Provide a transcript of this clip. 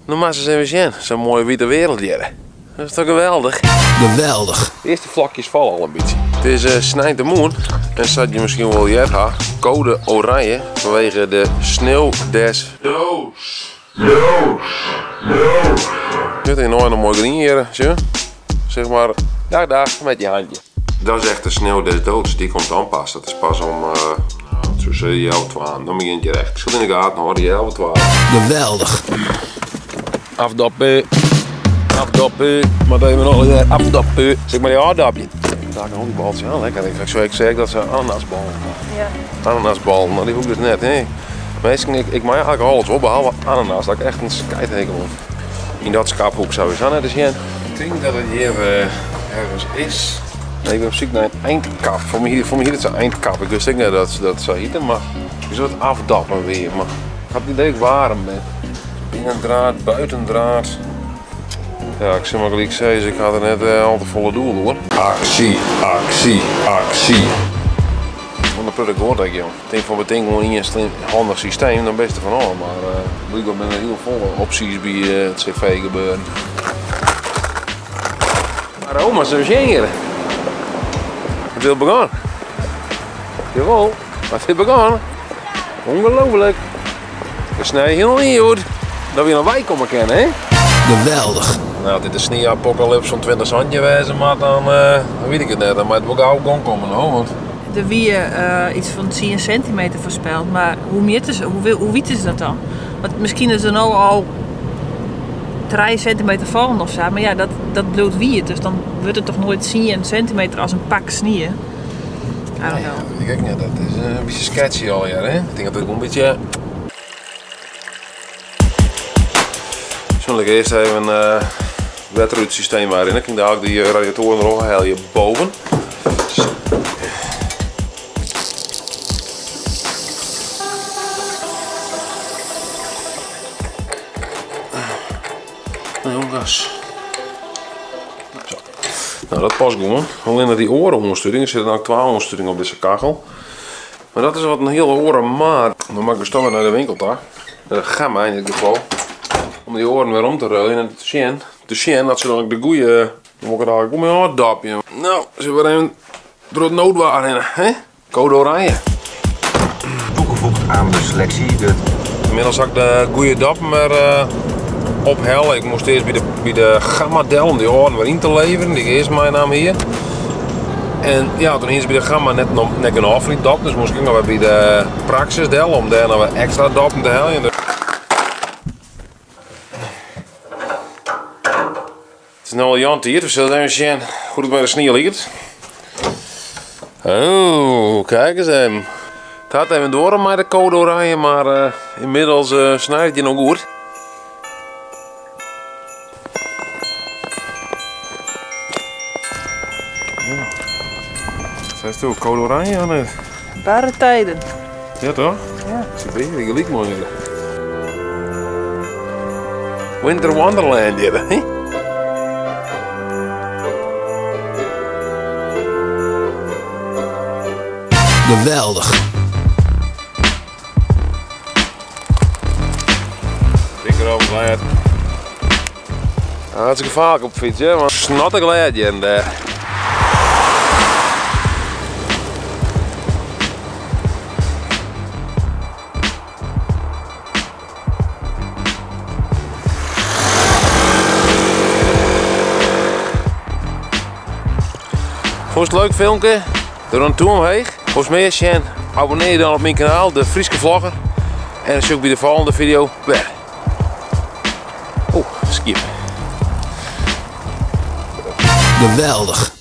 No moatst ris even sjen, sa'n moaie wite wereld hjir. Dat is toch geweldich? Geweldich. De earste flokjes falle al in bytsje. It is eh, sneintemoarn en sa't je miskien wol heard ha, code oranje fanwege de sneeuw des doods. Zit hier nog een mooi grien hier, zie je? Zeg maar, dag dag, met je handje. Dat is echt de sneeuw des doods, die komt dan pas. Dat is pas om, uh, zo zeg je, 12. Dan begint je echt. Ik zit in de gaten hoor, die 11:30. Geweldig. Afdoppen. Afdoppen. Maar dat even nog een afdoppen. Zeg maar die aardappje. Daar kan ook die baltjes aan. Lekker. Ik ik zeg dat ze ananasballen. Ja. Ananasballen, nou die hoef ik dus net. Hè. Meestal, ik maak eigenlijk alles op, behalve ananas. Dat ik echt een schijthekel op. In dat schaphoek sowieso net eens hier. Ik denk dat het hier ergens is. Nee, ik ben op zoek naar een eindkap. Voor mij hier is een eindkap. Ik wist ook niet dat ze dat zou heten, maar ik zou het afdappen weer. Maar ik had het idee dat ik warm ben. Binnendraad, buitendraad. Ja, ik zeg maar gelijk zeggen, ik had er net al te volle doel hoor. Actie, actie, actie. Want dat product hoort ik joh. Ik denk van meteen gewoon in een slim, handig systeem, dan best van al. Maar blijkbaar ben er heel volle opties bij het cv gebeuren. Aroma zo hier. Het wil begaan. Jawel, maar het wil begaan. Ongelooflijk. We snijden heel niet goed. Dat we nog wij komen kennen, hè? Geweldig. Nou, dit is sneeuwapocalypse van 20 zandje wijzen, maar dan weet ik het net. Dan moet het wel gauw gong komen, hoor. Want Er wie iets van 10 centimeter voorspeld, maar hoe meer is, hoe, hoe wiet is dat dan? Want misschien is er nou al 3 centimeter vallen of zo, maar ja, dat bloot wie het, dus dan wordt het toch nooit 10 centimeter als een pak sneeuw. I don't Nee, know. dat weet ik ook niet. Dat is een beetje sketchy al, ja, hè? Ik denk dat het een beetje. Zal ik eerst even een wetruitsysteem waarin. Ik kan daar ook die radiatoren erop halen hier boven. Nou, jongens. Zo. Nou, dat past gewoon. Alleen dat die oren-ondersturing, er zit een actueel ondersturing op deze kachel. Maar dat is wat een hele oren maar. Dan mag ik dus toch weer naar de winkel daar. Naar de Gamma in dit geval. Om die oren weer om te ruilen en te zien dat ze dan ook de goeie. Dan moet ik er eigenlijk om een dapje. Nou, ze weer even door het noodwaar in, hè? Code oranje. Toegevoegd aan de selectie. De Inmiddels had ik de goeie dap maar ophellen. Ik moest eerst bij de Gamma Del om die oren weer in te leveren. Die is mijn naam hier. En ja, toen hing ze bij de Gamma net nog net een afvliet dap. Dus moest ik nog weer bij de Praxis Del om daar nog weer extra dappen te halen. Het is nu al Jan hier, dus we zullen even zien hoe het bij de sneeuw ligt. Oh, kijk eens even. Het gaat even door met de code oranje, maar inmiddels snijdt je nog goed. Zij is toch code oranje aan het? Bare tijden. Ja toch? Ja. Ze ben je gelijk mooi. Winter Wonderland hier, hè? Geweldig. Dikker over glad. Ah, het is gevaarlijk op de fiets, hè? Maar snot glad hier en daar. Vond je het leuk filmpje? Doe dan toe omheen. Volgens mij Sjen, abonneer je dan op mijn kanaal, de Fryske Vlogger. En dan zie ik bij de volgende video weer. Oh, skip. Geweldig.